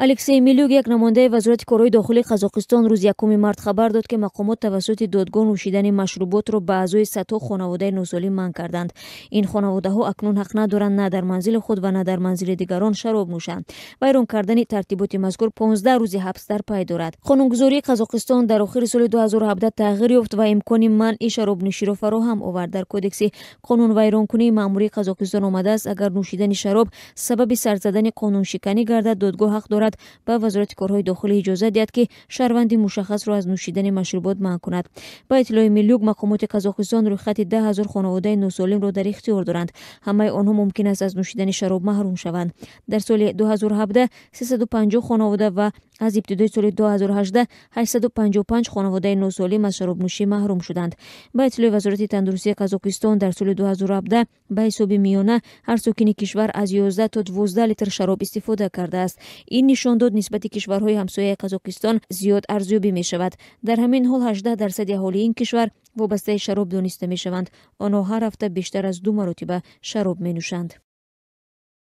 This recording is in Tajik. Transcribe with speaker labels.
Speaker 1: Алексей Милюк, як намояндаи Вазорати корҳои дохилии Қазоқистон, рӯзи 1 март хабар дод, ки мақомот тавассути додгоҳ нӯшидани машруботро ба аъзои садҳо хонаводаи носолим манъ карданд. Ин хонаводаҳо акнун ҳақ надоранд на дар манзили худ ва на дар манзили дигарон шароб нӯшанд. Вайрон кардани тартиботи мазкур 15 рӯзи ҳабс дар пай дорад. Қонунгузории Қазоқистон дар охири соли 2017 тағйир ёфт ва имкони манъи шаробнӯширо фароҳам овард. Дар Кодекси қонунвайронкунии маъмурии Қазоқистон омадааст, агар нӯшидани шароб сабаби сар задани қонуншиканӣ гардад, додгоҳ ҳақ дорад ба Вазорати корҳои дохилӣ иҷозат диҳад, ки шаҳрванди мушаххасро аз нӯшидани машрубот манъ кунад. Ба иттилои Милюк, мақомоти Қазоқистон рӯйхати 10 000 хонаводаи носолимро дар ихтиёр доранд. Ҳамаи онҳо мумкин аст аз нӯшидани шароб маҳрум шаванд. Дар соли 2017 350 хонавода ва аз ибтидои соли 2018 855 хонаводаи носолим аз шаробнӯшӣ маҳрум шуданд. Ба иттилои Вазорати тандурустии Қазоқистон, дар соли 2017 ба ҳисоби миёна ҳар сокини кишвар аз 11 то 12 литр шароб истифода кардааст. Ин нишондод нисбати кишварҳои ҳамсояи Қазоқистон зиёд арзёбӣ мешавад. Дар ҳамин ҳол, 18% аҳолии ин кишвар вобастаи шароб дониста мешаванд. Онҳо ҳар ҳафта бештар аз ду маротиба шароб менӯшанд.